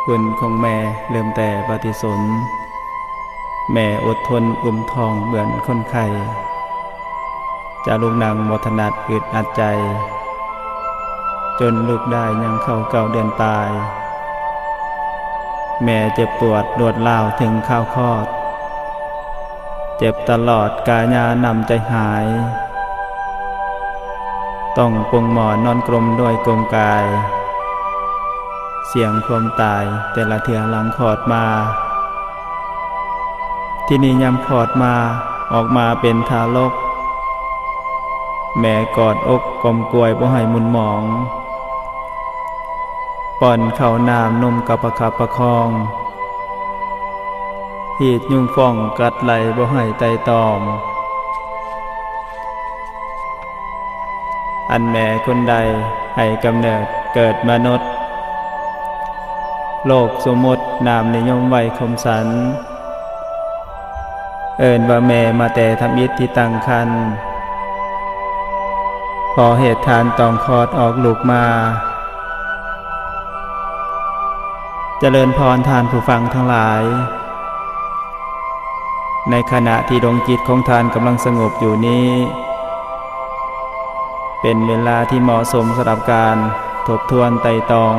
ຄຸນຂອງແມ່ເລີ່ມແຕ່ປະຕິສົນ, ແມ່ອົດທົນອຸ້ມທ້ອງເໝືອນຄົນໄຂ້, ຈະລຸກນັ່ງບໍ່ຖະໜັດອຶດອັດໃຈ, ຈົນລູກໄດ້ຍັງເຂົ້າເກົ້າເດືອນປາຍ. ແມ່ເຈັບປວດລວດລາວເຖິງຄາວຄອດ, ເຈັບຕະຫຼອດກາຍານ້ຳໃຈຫາຍ, ຕ້ອງປົງໝອນນອນກົມດ້ວຍກົງກາຍ, ສ່ຽງຄວາມຕາຍແຕ່ລະເທື່ອຫຼັງຄອດມາ. ທີນີ້ຍາມຄອດມາ, ອອກມາເປັນທາລົກ, ແມ່ກອດອົກກອມກວຍບໍ່ໃຫ້ໝຸ່ນໝອງ, ປ້ອນເຂົ້ານ້ຳນົມກະປະຄັບປະຄອງ, ຮີດຍຸງຟອງກັດໄລ່ບໍ່ໃຫ້ໄຕ່ຕອງ. ອັນແມ່ຄົນໃດໃຫ້ກຳເນີດເກີດມະນຸດ, ໂລກສົມມຸດນາມນິຍົມໄວ້ຄົມສັນ, ເອີ້ນວ່າແມ່ມາແຕ່ທຳອິດທີ່ຕັ້ງຄັນ, ພໍເຫດທານຕ້ອງຄອດອອກລູກມາ. ຈະເລີນພອນທ່ານຜູ້ຟັງທັງຫຼາຍ, ໃນຂະນະທີ່ດວງຈິດຂອງທ່ານກຳລັງສະຫງົບຢູ່ນີ້, ເປັນເວລາທີ່ເໝາະສົມສຳລັບການທົບທວນໄຕ່ຕອງ,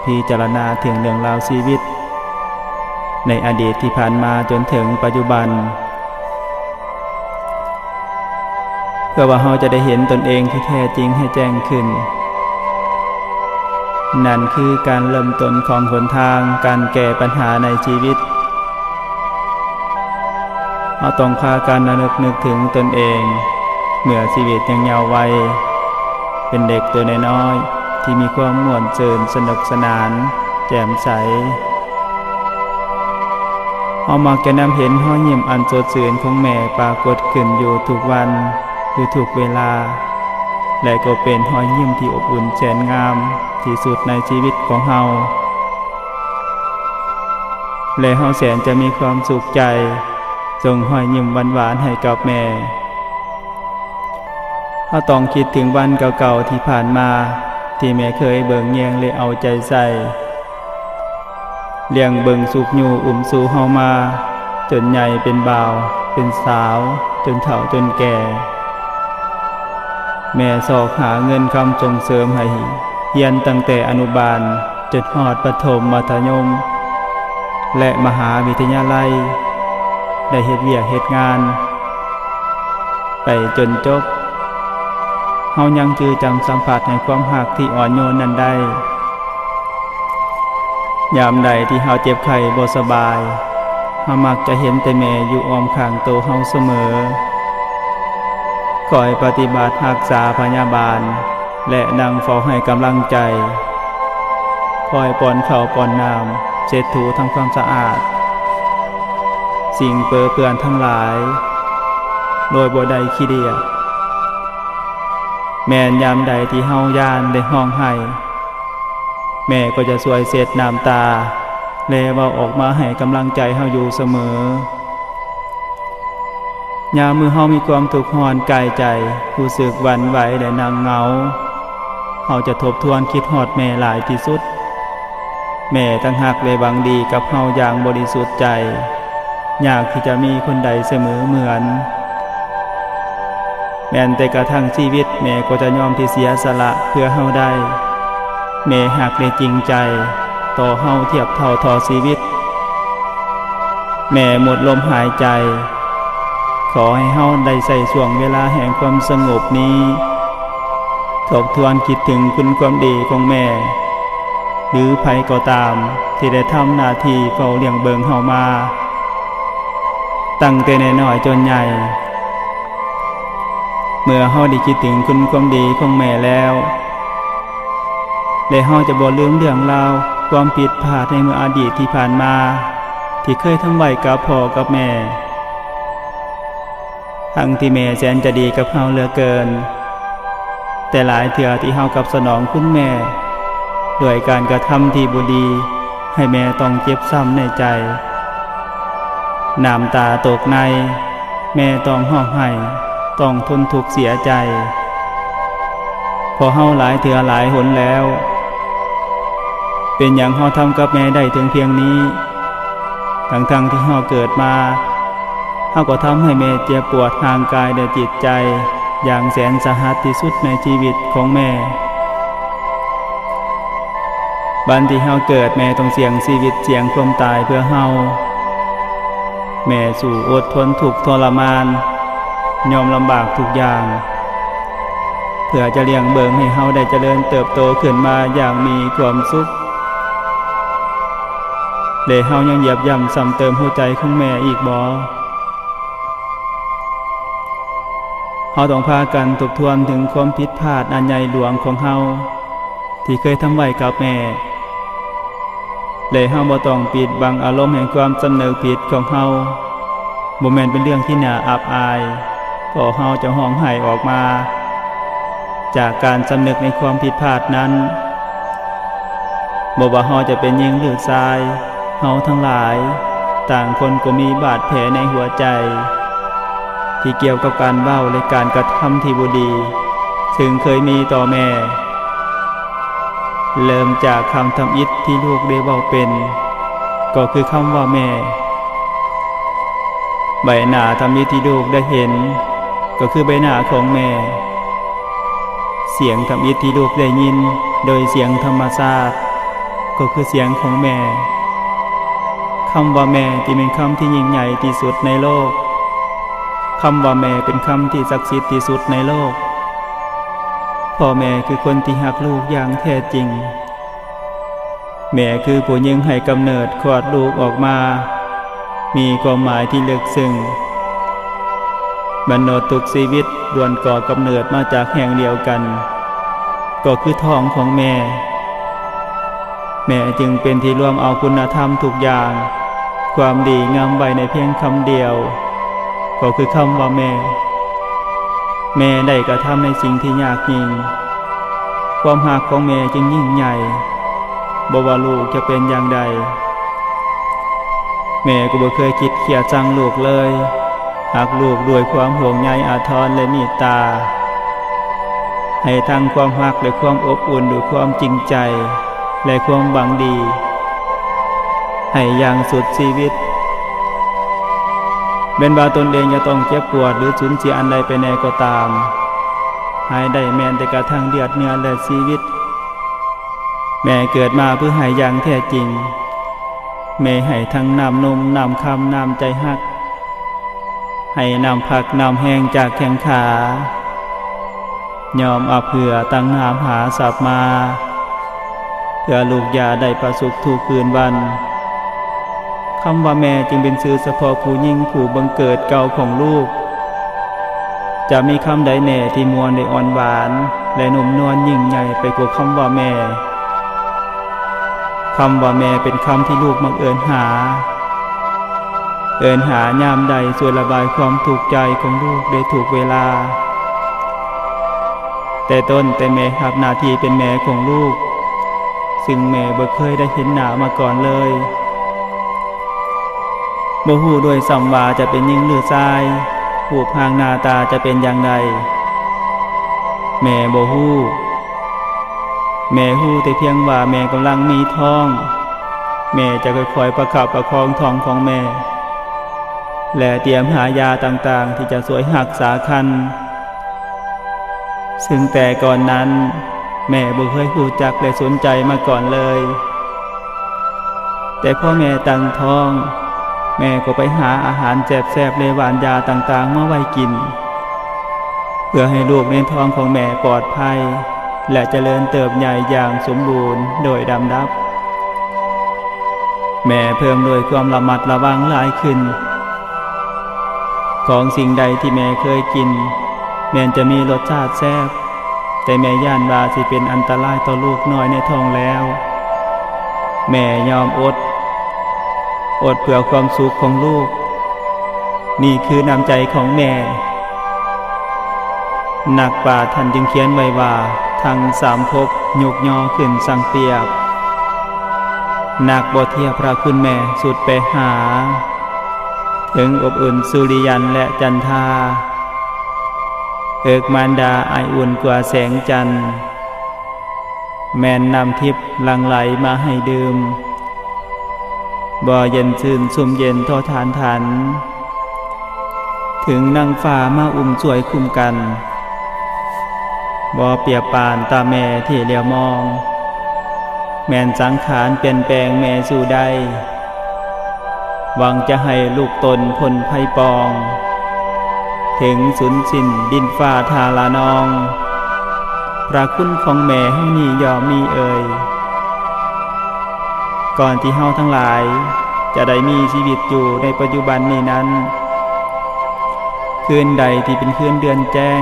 ພິຈາລະນາເຖິງເລື່ອງລາວຊີວິດ ໃນອະດີດທີ່ຜ່ານມາຈົນເຖິງປັດຈຸບັນ, ເພື່ອວ່າເຮົາຈະໄດ້ເຫັນຕົນເອງທີ່ແທ້ຈິງໃຫ້ແຈ້ງຂຶ້ນ. ນັ້ນຄືການເລີ່ມຕົ້ນຂອງຫົນທາງການແກ້ບັນຫາໃນຊີວິດ. ເຮົາຕ້ອງພາກັນລະນຶກນຶກເຖິງຕົນເອງ ເມື່ອຊີວິດຍັງເຍົາໄວ, ເປັນເດັກຕົວນ້ອຍໆ ທີ່ມີຄວາມມ່ວນຊື່ນ, ສະໜຸກສະໜານ, ແຈ່ມໃສ. ເຮົາມັກຈະນຳເຫັນຮອຍຍິ້ມອັນສົດຊື່ນຂອງແມ່ປາກົດຂຶ້ນຢູ່ທຸກວັນ ຢູ່ທຸກເວລາ, ແລະ ກໍເປັນຮອຍຍິ້ມທີ່ອົບອຸ່ນແສນງາມທີ່ສຸດໃນຊີວິດຂອງເຮົາ. ແລະ ເຮົາແສນຈະມີຄວາມສຸກໃຈ, ສົ່ງຮອຍຍິ້ມຫວານໆໃຫ້ກັບແມ່. ເຮົາຕ້ອງຄິດເຖິງວັນເກົ່າໆທີ່ຜ່ານມາ ທີ່ແມ່ເຄີຍເບິ່ງແຍງ ແລະ ເອົາໃຈໃສ່ ລ້ຽງເບິ່ງຊຸກຍູ້ອຸ້ມຊູເຮົາມາ ຈົນໃຫຍ່ເປັນບ່າວເປັນສາວ ຈົນເຖົ້າຈົນແກ່. ແມ່ຊອກຫາເງິນຄຳສົ່ງເສີມໃຫ້ຮຽນຕັ້ງແຕ່ອະນຸບານຈົນຮອດປະຖົມມັດທະຍົມ ແລະ ມະຫາວິທະຍາໄລ, ໄດ້ເຮັດວຽກເຮັດງານ ໄປຈົນຈົບ, ເຮົາຍັງຈື່ຈຳສຳຜັດໃນຄວາມຮັກທີ່ອ່ອນໂຍນນັ້ນໄດ້. ຍາມໃດທີ່ເຮົາເຈັບໄຂ້ບໍ່ສະບາຍ, ເຮົາມັກຈະເຫັນແຕ່ແມ່ຢູ່ອ້ອມຂ້າງໂຕເຮົາສະເໝີ, ຄອຍປະຕິບັດຮັກສາພະຍາບານ ແລະ ນັ່ງເຝົ້າໃຫ້ກຳລັງໃຈ, ຄອຍປ້ອນເຂົ້າປ້ອນນ້ຳ, ເຊັດຖູທຳຄວາມສະອາດສິ່ງເປິເປື້ອນທັງຫຼາຍ ໂດຍບໍ່ໄດ້ຂີ້ດຽດ. ແມ່ນຍາມໃດທີ່ເຮົາຢ້ານ ແລະ ຮ້ອງໄຫ້, ແມ່ກໍຈະຊ່ວຍເຊັດນ້ຳຕາ ແລະ ເວົ້າອອກມາໃຫ້ກຳລັງໃຈເຮົາຢູ່ສະເໝີ. ຍາມເມື່ອເຮົາມີຄວາມທຸກຮ້ອນກາຍໃຈ, ຮູ້ສຶກຫວັ່ນໄຫວ ແລະ ໜັງເຫງົາ, ເຮົາຈະທົບທວນຄິດຮອດແມ່ຫຼາຍທີ່ສຸດ. ແມ່ທັງຮັກ ແລະ ຫວັງດີກັບເຮົາຢ່າງບໍລິສຸດໃຈ, ຍາກທີ່ຈະມີຄົນໃດສະເໝີເໝືອນ. ແມ່ນແຕ່ກະທັ່ງຊີວິດ ແມ່ກໍຈະຍອມທີ່ເສຍສະຫຼະເພື່ອເຮົາໄດ້. ແມ່ຮັກ ແລະ ຈິງໃຈຕໍ່ເຮົາທຽບເທົ່າຕໍ່ຊີວິດ. ແມ່ໝົດລົມຫາຍໃຈ, ຂໍໃຫ້ເຮົາໄດ້ໃຊ້ຊ່ວງເວລາແຫ່ງຄວາມສະຫງົບນີ້ ທົບທວນຄິດເຖິງຄຸນຄວາມດີຂອງແມ່ ຫຼື ໃຜກໍຕາມທີ່ໄດ້ທຳໜ້າທີ່ເຝົ້າລ້ຽງເບິ່ງເຮົາມາ ຕັ້ງແຕ່ນ້ອຍໆຈົນໃຫຍ່. ເມື່ອເຮົາໄດ້ຄິດເຖິງຄຸນຄວາມດີຂອງແມ່ແລ້ວ ແລະ ເຮົາຈະບໍ່ລືມເລື່ອງລາວຄວາມຜິດພາດໃນເມື່ອອະດີດທີ່ຜ່ານມາ ທີ່ເຄີຍທຳໄວ້ກັບພໍ່ກັບແມ່. ທັງທີ່ແມ່ແສນຈະດີກັບເຮົາເຫຼືອເກີນ, ແຕ່ຫຼາຍເທື່ອທີ່ເຮົາກັບສະໜອງຄຸນແມ່ດ້ວຍການກະທຳທີ່ບໍ່ດີ ໃຫ້ແມ່ຕ້ອງເຈັບຊ້ຳໃນໃຈ, ນ້ຳຕາຕົກໃນ, ແມ່ຕ້ອງຮ້ອງໄຫ້, ຕ້ອງທົນທຸກເສຍໃຈ. ເພາະເຮົາຫຼາຍເທື່ອຫຼາຍຫົນແລ້ວ ປັນຫຍັງເຮົາທຳກັບແມ່ໄດ້ເຖິງພຽງນີ້? ທັງໆທີ່ເຮົາເກີດມາ, ເຮົາກໍທຳໃຫ້ແມ່ເຈັບປວດຮ່າງກາຍ ແລະ ຈິດໃຈຢ່າງແສນສາຫັດທີ່ສຸດໃນຊີວິດຂອງແມ່. ວັນທີ່ເຮົາເກີດ, ແມ່ຕ້ອງສ່ຽງຊີວິດ, ສ່ຽງຄວາມຕາຍເພື່ອເຮົາ. ແມ່ສູ້ອົດທົນທຸກທໍລະມານ, ຍອມລຳບາກທຸກຢ່າງ ເພື່ອຈະລ້ຽງເບິ່ງໃຫ້ເຮົາໄດ້ຈະເລີນເຕີບໂຕຂຶ້ນມາຢ່າງມີຄວາມສຸກ ແລະ ເຮົາຍັງຢຽບຢ່ຳຊ້ຳເຕີມຫົວໃຈຂອງແມ່ອີກບໍ? ເຮົາຕ້ອງພາກັນທົບທວນເຖິງຄວາມຜິດພາດອັນໃຫຍ່ຫຼວງຂອງເຮົາ ທີ່ເຄີຍທຳໄວ້ກັບແມ່ ແລະ ເຮົາບໍ່ຕ້ອງປິດບັງອາລົມແຫ່ງຄວາມສຳນຶກຜິດຂອງເຮົາ. ບໍ່ແມ່ນເປັນເລື່ອງທີ່ໜ້າອັບອາຍ, ເພາະເຮົາຈະຮ້ອງໄຫ້ອອກມາຈາກການສຳນຶກໃນຄວາມຜິດພາດນັ້ນ. ບໍ່ວ່າເຮົາຈະເປັນຍິງຫຼືຊາຍ, ເຮົາທັງຫຼາຍຕ່າງຄົນກໍມີບາດແຜໃນຫົວໃຈ ທີ່ກ່ຽວກັບການເວົ້າ ແລະ ການກະທຳທີ່ບໍ່ດີ ຊຶ່ງເຄີຍມີຕໍ່ແມ່. ເລີ່ມຈາກຄຳທຳອິດທີ່ລູກໄດ້ເວົ້າເປັນ ກໍຄືຄຳວ່າແມ່. ໃບໜ້າທຳອິດທີ່ລູກໄດ້ເຫັນ ກໍຄືໃບໜ້າຂອງແມ່. ສຽງທຳອິດທີ່ລູກໄດ້ຍິນໂດຍສຽງທຳມະຊາດ ກໍຄືສຽງຂອງແມ່. ຄຳວ່າແມ່ຈຶ່ງເປັນຄຳທີ່ຍິ່ງໃຫຍ່ທີ່ສຸດໃນໂລກ. ຄຳວ່າແມ່ເປັນຄຳທີ່ສັກສິດທີ່ສຸດໃນໂລກ. ເພາະແມ່ຄືຄົນທີ່ຮັກລູກຢ່າງແທ້ຈິງ. ແມ່ຄືຜູ້ຍິງໃຫ້ກຳເນີດຄອດລູກອອກມາ ມີຄວາມໝາຍທີ່ເລິກເຊິ່ງ. ມະນຸດທຸກຊີວິດລ້ວນກໍ່ກຳເນີດມາຈາກແຫ່ງດຽວກັນ ກໍຄືທ້ອງຂອງແມ່. ແມ່ຈຶ່ງເປັນທີ່ລວມເອົາຄຸນນະທຳທຸກຢ່າງ, ຄວາມດີງາມໄວ້ໃນພຽງຄຳດຽວ, ກໍຄືຄຳວ່າແມ່. ແມ່ໄດ້ກະທຳໃນສິ່ງທີ່ຍາກຍິ່ງ. ຄວາມຮັກຂອງແມ່ຈຶ່ງຍິ່ງໃຫຍ່, ບໍ່ວ່າລູກຈະເປັນຢ່າງໃດ, ແມ່ກໍບໍ່ເຄີຍຄິດຄຽດຊັງລູກເລີຍ. ຮັກລູກດ້ວຍຄວາມຫ່ວງໃຍອາທອນ ແລະ ເມດຕາ, ໃຫ້ທັງຄວາມຮັກ ແລະ ຄວາມອົບອຸ່ນ ດ້ວຍຄວາມຈິງໃຈ ແລະ ຄວາມຫວັງດີ ໃຫ້ຢ່າງສຸດຊີວິດ. ແມ່ນວ່າຕົນເອງຈະຕ້ອງເຈັບປວດ ຫຼື ສູນເສຍອັນໃດໄປແດ່ກໍຕາມ, ໃຫ້ໄດ້ແມ່ນແຕ່ກະທັ່ງເລືອດເນື້ອ ແລະ ຊີວິດ. ແມ່ເກີດມາເພື່ອໃຫ້ຢ່າງແທ້ຈິງ. ແມ່ໃຫ້ທັງນ້ຳນົມ, ນ້ຳຄຳ, ນ້ຳໃຈຮັກ, ໃຫ້ນ້ຳພັກນ້ຳແຮງຈາກແຂ້ງຂາ, ຍອມອັບເຫື່ອຕັ້ງນ້ຳຫາສັບມາ, ເພື່ອລູກຢ່າໄດ້ປະສົບທຸກຄືນວັນ. ຄຳວ່າແມ່ຈຶ່ງເປັນຊື່ສະເພາະຜູ້ຍິງຜູ້ບັງເກີດເກົ່າຂອງລູກ. ຈະມີຄຳໃດແດ່ທີ່ມ່ວນ ແລະ ອ່ອນຫວານ ແລະ ນຸ້ມນວນຍິ່ງໃຫຍ່ໄປກວ່າຄຳວ່າແມ່? ຄຳວ່າແມ່ເປັນຄຳທີ່ລູກມັກເອີ້ນຫາ, ເອີ້ນຫາຍາມໃດຊ່ວຍລະບາຍຄວາມທຸກໃຈຂອງລູກໄດ້ທຸກເວລາ. ແຕ່ຕົ້ນແຕ່ແມ່ຮັບໜ້າທີ່ເປັນແມ່ຂອງລູກ, ຊຶ່ງແມ່ບໍ່ເຄີຍໄດ້ເຫັນໜ້າມາກ່ອນເລີຍ. ບໍ່ຮູ້ດ້ວຍຊ້ຳວ່າຈະເປັນຍິງ ຫຼື ຊາຍ, ຮູບຮ່າງໜ້າຕາຈະເປັນຢ່າງໃດ, ແມ່ບໍ່ຮູ້. ແມ່ຮູ້ແຕ່ພຽງວ່າແມ່ກຳລັງມີທ້ອງ. ແມ່ຈະຄ່ອຍໆປະຄັບປະຄອງທ້ອງຂອງແມ່ ແລະ ຕຽມຫາຢາຕ່າງໆທີ່ຈະຊ່ວຍຮັກສາຄັນ, ຊຶ່ງແຕ່ກ່ອນນັ້ນແມ່ບໍ່ເຄີຍຮູ້ຈັກ ແລະ ສົນໃຈມາກ່ອນເລີຍ. ແຕ່ພໍແມ່ຕັ້ງທ້ອງ, ແມ່ກໍໄປຫາອາຫານແຊບໆ ແລະ ຫວ່ານຢາຕ່າງໆມາໄວ້ກິນ, ເພື່ອໃຫ້ລູກໃນທ້ອງຂອງແມ່ປອດໄພ ແລະ ຈະເລີນເຕີບໃຫຍ່ຢ່າງສົມບູນໂດຍລຳດັບ. ແມ່ເພີ່ມດ້ວຍຄວາມລະມັດລະວັງຫຼາຍຂຶ້ນ. ຂອງສິ່ງໃດທີ່ແມ່ເຄີຍກິນ ແມ່ນຈະມີລົດຊາດແຊບ, ແຕ່ແມ່ຢ້ານວ່າຊິເປັນອັນຕະລາຍຕໍ່ລູກນ້ອຍໃນທ້ອງແລ້ວ. ແມ່ຍອມອົດ, ອົດເພື່ອຄວາມສຸກຂອງລູກ. ນີ້ຄືນ້ຳໃຈຂອງແມ່. ນັກປາດທ່ານຈຶ່ງຂຽນໄວ້ວ່າ, ທັງສາມພົບຍົກຍໍຂຶ້ນຊັ່ງປຽບ, ນັກບໍ່ທຽບພະຄຸນແມ່ສຸດໄປຫາ, ເຖິງອົບອຸ່ນສຸລິຍັນ ແລະ ຈັນທາ, ເອິກມານດາໄອອຸ່ນກວ່າແສງຈັນ. ແມ່ນນ້ຳທິບຫຼັ່ງໄຫຼມາໃຫ້ດື່ມ ບໍ່ເຢັນຊື່ນຊຸ່ມເຢັນທໍ່ທານຖັນ ເຖິງນາງຟ້າມາອຸ້ມຊ່ວຍຄຸ້ມກັນ ບໍ່ປຽບປານຕາແມ່ທີ່ຫຼຽວມອງ ແມ່ນສັງຂານປ່ຽນແປງແມ່ສູ່ໄດ້ ຫວັງຈະໃຫ້ລູກຕົນພົ້ນໄພປອງ ເຖິງສູນສິ້ນດິນຟ້າທາລະນອງ ພະຄຸນຂອງແມ່ເຮົານີ້ຍ່ອມມີເອີຍ ກ່ອນທີ່ເຮົາທັງຫຼາຍຈະໄດ້ມີຊີວິດຢູ່ໃນປັດຈຸບັນນີ້ນັ້ນ ຄືນໃດທີ່ເປັນຄືນເດືອນແຈ້ງ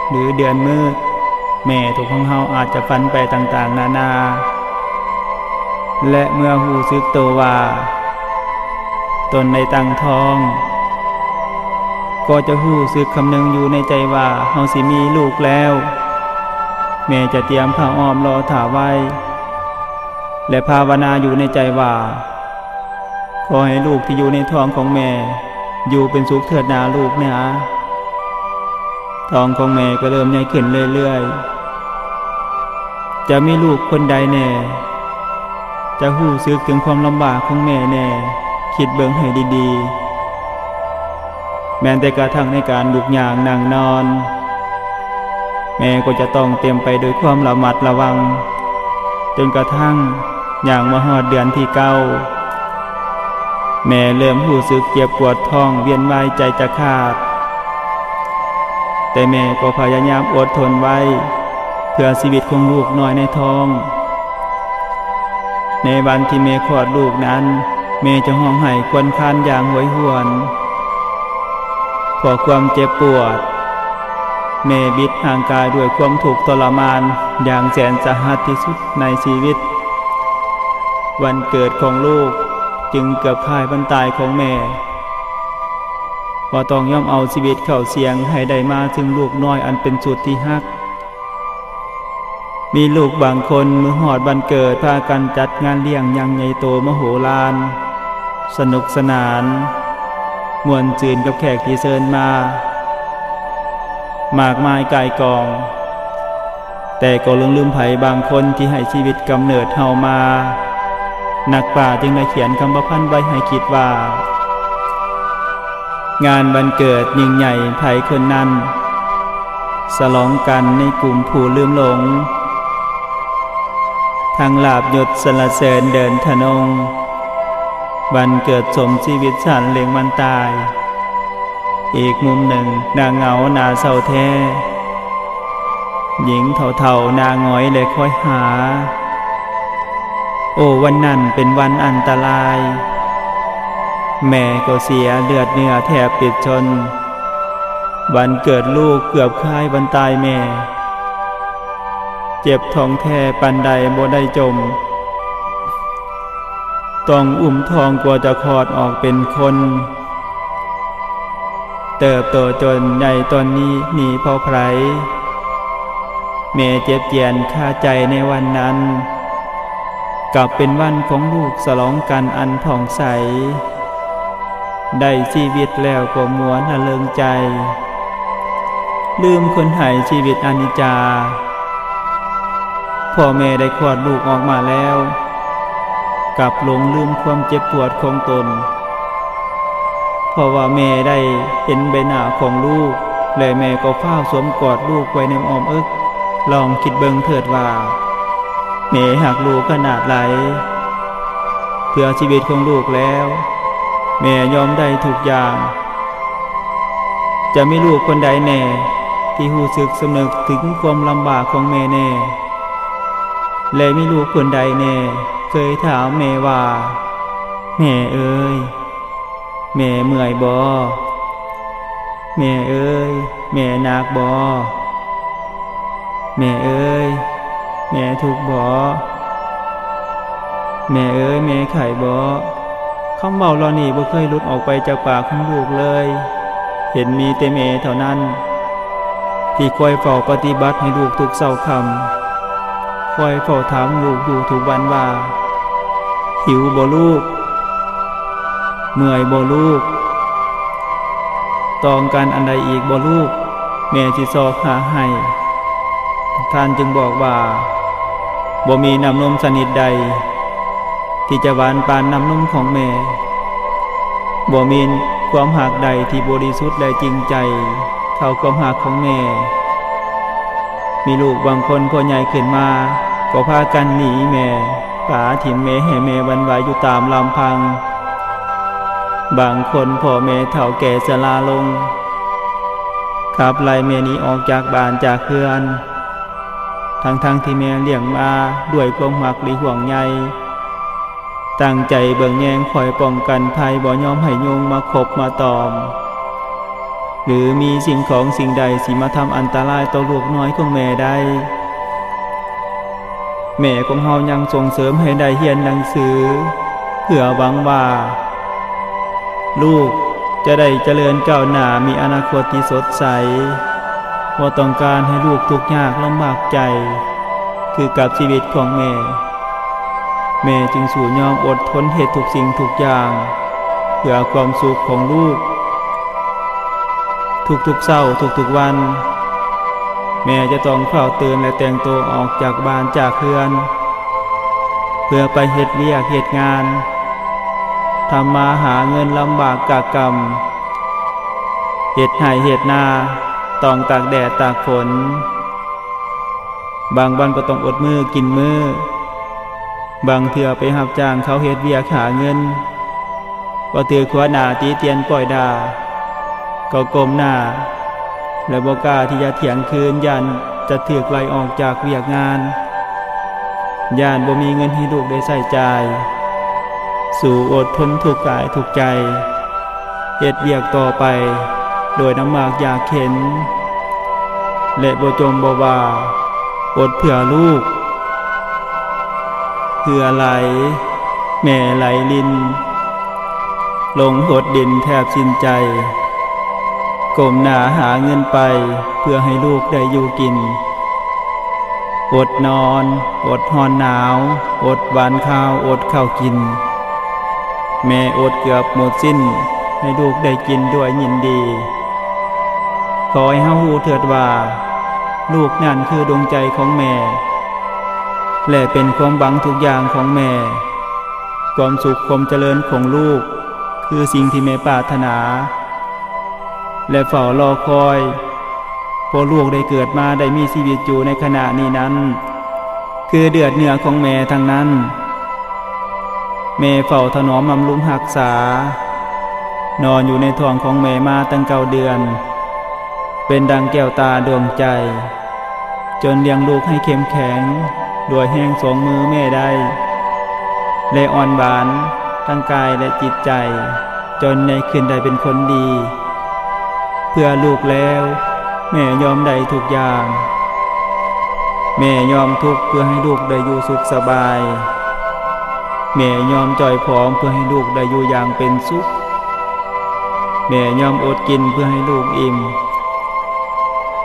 ຫຼື ເດືອນມືດ ແມ່ຂອງເຮົາອາດຈະຝັນໄປຕ່າງໆນານາ ແລະ ເມື່ອຮູ້ສຶກໂຕວ່າ ຕົນໄດ້ຕັ້ງທ້ອງ ກໍຈະຮູ້ສຶກຄຳນຶງຢູ່ໃນໃຈວ່າ ເຮົາຊິມີລູກແລ້ວ ແມ່ຈະຕຽມຜ້າອ້ອມລໍຖ້າໄວ້ ແລະ ພາວະນາຢູ່ໃນໃຈວ່າ ຂໍໃຫ້ລູກທີ່ຢູ່ໃນທ້ອງຂອງແມ່ ຢູ່ເປັນສຸກເທີດນາລູກນາ. ທ້ອງຂອງແມ່ກໍເລີ່ມໃຫຍ່ຂຶ້ນເລື້ອຍໆ. ຈະມີລູກຄົນໃດແດ່ ຈະຮູ້ສຶກເຖິງຄວາມລຳບາກຂອງແມ່ແດ່ ຄິດເບິ່ງໃຫ້ດີໆ. ແມ່ນແຕ່ກະທັ່ງໃນການລຸກຍ່າງນັ່ງນອນ ແມ່ກໍຈະຕ້ອງເຕັມໄປດ້ວຍຄວາມລະມັດລະວັງ ຈົນກະທັ່ງຍ່າງມາຮອດເດືອນທີເກົ້າ ແມ່ເລີ່ມຮູ້ສຶກເຈັບປວດທ້ອງ ວຽນວາຍໃຈຈະຂາດ. ແຕ່ແມ່ກໍພະຍາຍາມອົດທົນໄວ້ ເພື່ອຊີວິດຂອງລູກນ້ອຍໃນທ້ອງ. ໃນວັນທີ່ແມ່ຄອດລູກນັ້ນ ແມ່ຈະຮ້ອງໄຫ້ຄວນຄານຢ່າງໂຫຍຫວນ ເພາະຄວາມເຈັບປວດ. ແມ່ບິດຮ່າງກາຍດ້ວຍຄວາມທຸກທໍລະມານຢ່າງແສນສາຫັດທີ່ສຸດໃນຊີວິດ. ວັນເກີດຂອງລູກຈຶ່ງເກືອບຄ້າຍວັນຕາຍຂອງແມ່ ວ່າຕ້ອງຍອມເອົາຊີວິດເຂົ້າສ່ຽງໃຫ້ໄດ້ມາເຖິງລູກນ້ອຍອັນເປັນສຸດທີ່ຮັກ. ມີລູກບາງຄົນເມື່ອຮອດວັນເກີດ ພາກັນຈັດງານລ້ຽງຢ່າງໃຫຍ່ໂຕມະໂຫລານ, ສະໜຸກສະໜານ, ມ່ວນຊື່ນກັບແຂກທີ່ເຊີນມາ ມາກມາຍກ່າຍກອງ, ແຕ່ກໍຫຼົງລືມໃຜບາງຄົນທີ່ໃຫ້ຊີວິດກຳເນີດເຮົາມາ. ນັກປາດຈຶ່ງໄດ້ຂຽນຄຳປະພັນໄວ້ໃຫ້ຄິດວ່າ ງານວັນເກີດຍິ່ງໃຫຍ່ໃຜຄົນນັ້ນ ສະຫຼອງກັນໃນກຸ່ມຜູ້ລືມຫຼົງ ທັງລາບຍົດສັນລະເສີນເດີນທະນົງ ວັນເກີດສົມຊີວິດສັນເລັງວັນຕາຍ. ອີກມຸມໜຶ່ງໜ້າເຫງົາໜ້າເສົ້າແທ້ ຍິງເຖົ້າໆໜ້າຫງອຍແລະຄອຍຫາ. ໂອ້ ວັນນັ້ນເປັນວັນອັນຕະລາຍ ແມ່ກໍເສຍເລືອດເນື້ອແທບປິດຊົນ. ວັນເກີດລູກເກືອບຄ້າຍວັນຕາຍແມ່ ເຈັບທ້ອງແທ້ປານໃດບໍ່ໄດ້ຈົ່ມ ຕ້ອງອຸ້ມທ້ອງກວ່າຈະຄອດອອກເປັນຄົນ ເຕີບໂຕຈົນໃຫຍ່ຕອນນີ້ໜີເພາະໃຜ ແມ່ເຈັບຈຽນຄາໃຈໃນວັນນັ້ນ ກັບເປັນວັນຂອງລູກສະຫຼອງກັນອັນຜ່ອງໃສ ໄດ້ຊີວິດແລ້ວກໍມ່ວນລະເລີງໃຈ ລືມຄົນໃຫ້ຊີວິດອະນິດຈາ. ພໍ່ແມ່ໄດ້ຄອດລູກອອກມາແລ້ວ ກັບຫຼົງລືມຄວາມເຈັບປວດຂອງຕົນ ເພາະວ່າແມ່ໄດ້ເຫັນໃບໜ້າຂອງລູກ ແລະ ແມ່ກໍຟ້າວສວມກອດລູກໄວ້ໃນອ້ອມເອິກ. ລອງຄິດເບິ່ງເຖີດວ່າ ແມ່ຮັກລູກຂະໜາດໃດ. ເພື່ອຊີວິດຂອງລູກແລ້ວ ແມ່ຍອມໄດ້ທຸກຢ່າງ. ຈະມີລູກຄົນໃດແດ່ ທີ່ຮູ້ສຶກສຳນຶກເຖິງຄວາມລຳບາກຂອງແມ່ແດ່ ແລະ ມີລູກຄົນໃດແດ່ ເຄີຍຖາມແມ່ວ່າ ແມ່ເອີຍ ແມ່ເມື່ອຍບໍ? ແມ່ເອີຍ ແມ່ໜັກບໍ? ແມ່ເອີຍ ແມ່ທຸກບໍ? ແມ່ເອີຍ ແມ່ໄຂ້ບໍ? ຄຳເວົ້າເຫຼົ່ານີ້ບໍ່ເຄີຍຫຼຸດອອກໄປຈາກປາກຂອງລູກເລີຍ. ເຫັນມີແຕ່ແມ່ເທົ່ານັ້ນ ທີ່ຄອຍເຝົ້າປະຕິບັດໃຫ້ລູກທຸກເຊົ້າຄ່ຳ, ຄອຍເຝົ້າຖາມລູກຢູ່ທຸກວັນວ່າ ຫິວບໍ່ລູກ? ເມື່ອຍບໍ່ລູກ? ຕ້ອງການອັນໃດອີກບໍ່ລູກ? ແມ່ຊິຊອກຫາໃຫ້. ທ່ານຈຶ່ງບອກວ່າ ບໍ່ມີນ້ຳນົມຊະນິດໃດ ທີ່ຈະຫວານປານນ້ຳນົມຂອງແມ່. ບໍ່ມີຄວາມຮັກໃດທີ່ບໍລິສຸດ ແລະ ຈິງໃຈເທົ່າຄວາມຮັກຂອງແມ່. ມີລູກບາງຄົນພໍໃຫຍ່ຂຶ້ນມາ ກໍພາກັນໜີແມ່, ປະຖິ້ມແມ່ໃຫ້ແມ່ຫວັ່ນໄຫວຢູ່ຕາມລຳພັງ. ບາງຄົນພໍ່ແມ່ເຖົ້າແກ່ຊະລາລົງ ຂັບໄລ່ແມ່ໜີອອກຈາກບ້ານຈາກເຮືອນ, ທັງໆທີ່ແມ່ລ້ຽງມາດ້ວຍຄວາມຮັກ ແລະ ຫ່ວງໃຍ, ຕັ້ງໃຈເບິ່ງແຍງ, ຄອຍປ້ອງກັນໄພ, ບໍ່ຍອມໃຫ້ຍຸງມາຄົບມາຕອມ ຫຼື ມີສິ່ງຂອງສິ່ງໃດຊິມາທຳອັນຕະລາຍຕໍ່ລູກນ້ອຍຂອງແມ່ໄດ້. ແມ່ຂອງເຮົາຍັງສົ່ງເສີມໃຫ້ໄດ້ຮຽນໜັງສື ເພື່ອຫວັງວ່າລູກຈະໄດ້ຈະເລີນກ້າວໜ້າ, ມີອະນາຄົດທີ່ສົດໃສ. ບໍ່ຕ້ອງການໃຫ້ລູກທຸກຍາກລຳບາກໃຈຄືກັບຊີວິດຂອງແມ່. ແມ່ຈຶ່ງສູ້ຍອມອົດທົນເຮັດທຸກສິ່ງທຸກຢ່າງ ເພື່ອຄວາມສຸກຂອງລູກ. ທຸກໆເຊົ້າ, ທຸກໆວັນ, ແມ່ຈະຕ້ອງຟ້າວຕື່ນ ແລະ ແຕ່ງໂຕອອກຈາກບ້ານຈາກເຮືອນ ເພື່ອໄປເຮັດວຽກເຮັດງານ, ທຳມາຫາເງິນລຳບາກກາກຳ, ເຮັດໄຮ່ເຮັດນາ, ຕ້ອງຕາກແດດຕາກຝົນ. ບາງວັນກໍຕ້ອງອົດມື້ກິນມື້, ບາງເທື່ອໄປຮັບຈ້າງເຂົາເຮັດວຽກຫາເງິນ, ບໍ່ຖືກຫົວໜ້າຕິຕຽນປ້ອຍດ່າ, ກໍກົ້ມໜ້າ ແລະ ບໍ່ກ້າທີ່ຈະຖຽງຄືນ, ຢ້ານຈະຖືກໄລ່ອອກຈາກວຽກງານ, ຢ້ານບໍ່ມີເງິນໃຫ້ລູກໄດ້ໃຊ້ຈ່າຍ. ສູ້ອົດທົນທຸກກາຍທຸກໃຈ, ເຮັດວຽກຕໍ່ໄປໂດຍລຳບາກຍາກເຂັນ ແລະ ບໍ່ຈົ່ມບໍ່ວ່າ, ອົດເພື່ອລູກ. ເຫື່ອໄຫຼ, ແມ່ໄຫຼລິນ ລົງຫົດດິນແທບສິ້ນໃຈ, ກົ້ມໜ້າຫາເງິນໄປ ເພື່ອໃຫ້ລູກໄດ້ຢູ່ກິນ. ອົດນອນ, ອົດຮ້ອນໜາວ, ອົດຫວານຄາວ, ອົດເຂົ້າກິນ. ແມ່ອົດເກືອບໝົດສິ້ນ ໃຫ້ລູກໄດ້ກິນດ້ວຍຍິນດີ. ຂໍໃຫ້ເຮົາຮູ້ເຖີດວ່າ ລູກນັ້ນຄືດວງໃຈຂອງແມ່ ແລະ ເປັນຄວາມຫວັງທຸກຢ່າງຂອງແມ່. ຄວາມສຸກຄວາມຈະເລີນຂອງລູກ ຄືສິ່ງທີ່ແມ່ປາດຖະໜາ ແລະ ເຝົ້າລໍຄອຍ ເພາະລູກໄດ້ເກີດມາ ໄດ້ມີຊີວິດຢູ່ໃນຂະນະນີ້ນັ້ນ ຄືເລືອດເນື້ອຂອງແມ່ທັງນັ້ນ. ແມ່ເຝົ້າຖະໜອມບຳລຸງຮັກສາ, ນອນຢູ່ໃນທ້ອງຂອງແມ່ມາຕັ້ງເກົ້າເດືອນ, ເປັນດັ່ງແກ້ວຕາດວງໃຈ, ຈົນລ້ຽງລູກໃຫ້ເຂັ້ມແຂງດ້ວຍແຮງສອງມືແມ່ໄດ້ ແລະ ອ່ອນຫວານທັງກາຍ ແລະ ຈິດໃຈ, ຈົນໃຫຍ່ຂຶ້ນໄດ້ເປັນຄົນດີ. ເພື່ອລູກແລ້ວ ແມ່ຍອມໄດ້ທຸກຢ່າງ. ແມ່ຍອມທຸກເພື່ອໃຫ້ລູກໄດ້ຢູ່ສຸກສະບາຍ. ແມ່ຍອມຈ່ອຍຜອມເພື່ອໃຫ້ລູກໄດ້ຢູ່ຢ່າງເປັນສຸກ. ແມ່ຍອມອົດກິນເພື່ອໃຫ້ລູກອີ່ມ.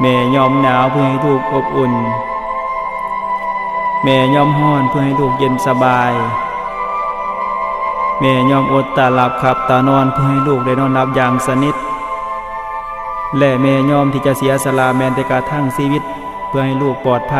ແມ່ຍອມໜາວເພື່ອໃຫ້ລູກອົບອຸ່ນ. ແມ່ຍອມຮ້ອນເພື່ອໃຫ້ລູກເຢັນສະບາຍ. ແມ່ຍອມອົດຕາຫຼັບຂັບຕານອນເພື່ອໃຫ້ລູກໄດ້ນອນຫຼັບຢ່າງສະໜິດ. ແລະ ແມ່ຍອມທີ່ຈະເສຍສະຫຼະແມ້ແຕ່ກະທັ່ງຊີວິດ ເພື່ອໃຫ້ລູກປອດໄພ.